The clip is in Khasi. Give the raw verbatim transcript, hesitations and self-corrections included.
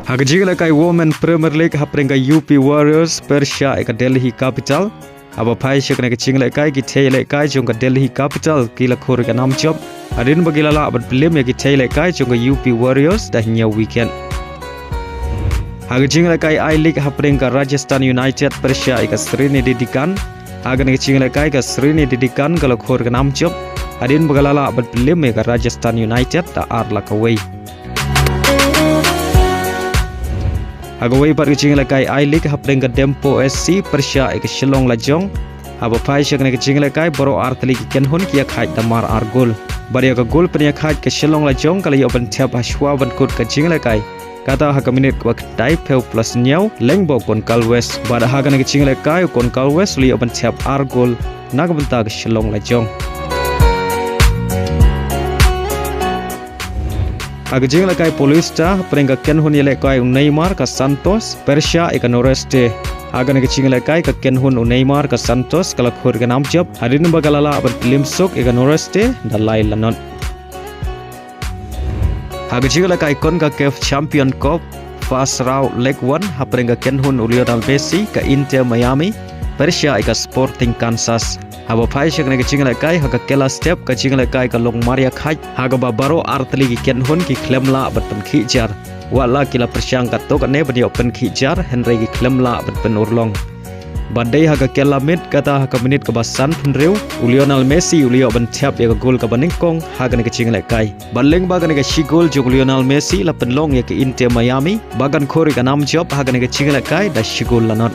Ha ka jingïalehkai Women Premier League hapdeng ka U P Warriors pyrshah ïa ka Delhi Capital. Haba phai sha kane ka jingïalehkai, ki thei ïalehkai jong ka Delhi Capital ki la khur ïa ka nam jop hadien ba ki la lah ban pynliem ïa ki thei ïalehkai jong ka U P Warriors da hynñiew wicket. Ha ka jingïalehkai I-League hapdeng ka Rajasthan United pyrshah ïa ka Sreenidi Deccan. Ha kane ka jingïalehkai ka Sreenidi Deccan ka la khur ïa ka nam jop hadien ba ka la lah ban pynliem ïa ka Rajasthan United da ar la kawei. Ha kawei pat ka jingïalehkai I-League hapdeng ka Dempo S C pyrshah ïa ka Shillong Lajong. Haba phai sha kane ka jingïalehkai baroh artylli ki kynhun ki ïakhaid da mar ar gol. Bad ïa ka gol pynïakhaid ka Shillong Lajong ka la ïoh ban thep hashwa ban kut ka jingïalehkai, kata ha ka minit kaba khyndai phew plus hynñiew lyngba u Goncalves. Bad ha kane ka jingïalehkai u Goncalves u la ïoh ban thep ar gol na ka bynta ka Shillong Lajong. Ha ka jingïalehkai Paulista hapdeng ka kynhun ïalehkai u Neymar ka Santos pyrshah ïa ka Noroeste. Ha kane ka jingïalehkai ka kynhun u Neymar ka Santos ka la khur ïa ka nam jop hadien ba ka la lah ban pynliem suk ïa ka Noroeste da lai la not. Ha ka jingïalehkai CONCACAF Champion Cup First Round Leg One hapdeng ka kynhun u Lionel Messi ka Inter Miami pyrshah ïa ka Sporting Kansas. Haba phai sha kane ka jingïalehkai ha ka kylla step ka jingïalehkai ka long mar ïakhaid ha kaba baroh artylli ki kynhun ki khlem lah ban pynkhih jar. Wat la ki la pyrshang katto katne ban ïoh pynkhih jar hynrei ki khlem lah ban pynurlong. Bad dei ha ka kylla miet kata ha ka minit kaba sanphew hynriew u Lionel Messi u la ïoh ban thep ïa ka gol kaba nyngkong ha kane ka jingïalehkai. Bad lyngba kane ka shi gol jong u Lionel Messi la pynlong ïa ka Inter Miami ba kan khur ïa ka nam jop ha kane ka jingïalehkai da shi gol la not.